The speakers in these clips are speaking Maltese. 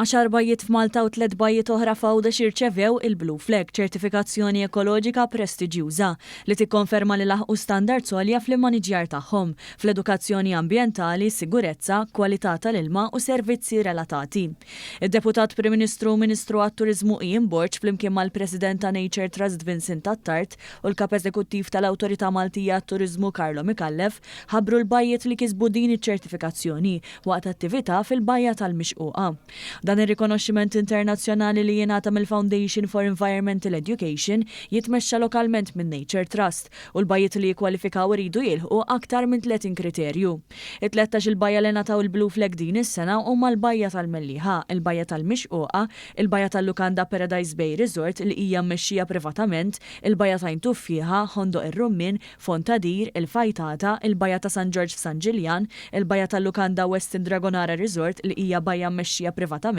Għaxar bajjiet f'Malta u tlett bajjiet oħra f'Għawdex irċevew il-Blue Flag, ċertifikazzjoni ekoloġika prestiġjuża li tikkonferma li laħqu standards għolja fl-immaniġjar tagħhom, fl-edukazzjoni ambjentali, sigurezza, kwalità tal-ilma u servizzi relatati. Id-Deputat Prim Ministru u Ministru għat-Turiżmu Ian Borg flimkien mal-President ta' Nature Trust Vincent Attard u l-Kap Eżekuttiv tal-Awtorità Maltija għat-Turiżmu Carlo Micallef ħabbru l-bajjiet li kisbu din iċ-ċertifikazzjoni waqt attività fil-Bajja tal-Mixquqa. Dan ir-rikonoxximent internazzjonali li jingħata mill-Foundation for Environmental Education jitmexxa lokalment minn Nature Trust u l-bajjiet li jikkwalifikaw iridu jilħqu aktar minn 30 kriterju. It-tlettax-il bajja li ngħataw il-Blue Flag din is-sena huma l-Bajja tal-Mellieħa, il-Bajja tal-Mixquqa, il-Bajja tal-Lukanda Paradise Bay Resort li hija mmexxija privatament, il-Bajja t'Għajn Tuffieħa, Ħondoq ir-Rummien, Fontagħdir, il-Fajtata, il-Bajja ta' San Ġorġ f'San Ġiljan, il-Bajja tal-Lukanda Westin Dragonara Resort li hija bajja mmexxija privatament,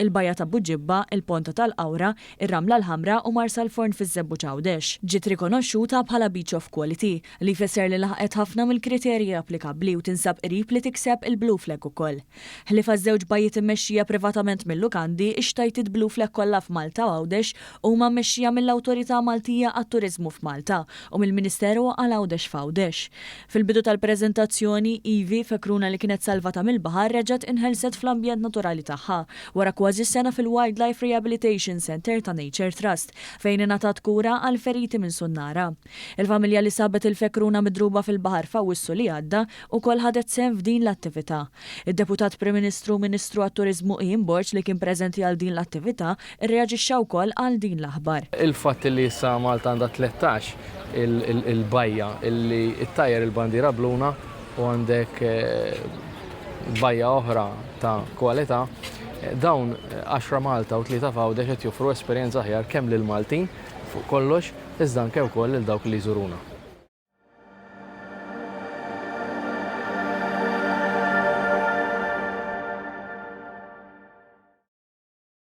il-Bajja ta' Buġibba, il-Ponta tal-Qawra, ir-Ramla l-Ħamra u Marsalforn fiż-Żebbuġ Għawdex. Ġiet rikonoxxuta bħala Beach of Quality, li jfisser li laħqet ħafna mill-kriterji applikabbli u tinsab qrib li tikseb il-Blue Flag ukoll. Ħlief għaż-żewġ bajjiet immexxija privatament mil-lukandi, ix-xtajtiet Blue Flag kollha f'Malta u Għawdex huma mmexxija mill-Awtorità Maltija għat-Turiżmu f'Malta u mill-Ministeru għal Għawdex f'Għawdex. Fil-bidu tal-preżentazzjoni, Evie, fekruna li kienet salvata mill-baħar reġgħet inħelset fl-ambjent naturali tagħha wara kważi sena fil-Wildlife Rehabilitation Centre ta' Nature Trust fejn ingħatat kura għal feriti minn sunnara. Il-familja li sabet il-fekruna midruba fil-baħar f'Awwissu li għadda ukoll ħadet sehem f'din l-attività. Id-Deputat Prim Ministru u Ministru għat-Turiżmu Ian Borg li kien preżenti għal din l-attività rreaġixxa wkoll għal din l-aħbar. Il-fatt li issa Malta għandha 13 il-bajja li ttajjar il-bandiera bluna u għandek bajja oħra ta' kwalità, dawn għaxra Malta u tlieta f'Għawdex qed joffru esperjenza aħjar kemm lill-Maltin fuq kollox iżda anke wkoll lil dawk li jżuruna.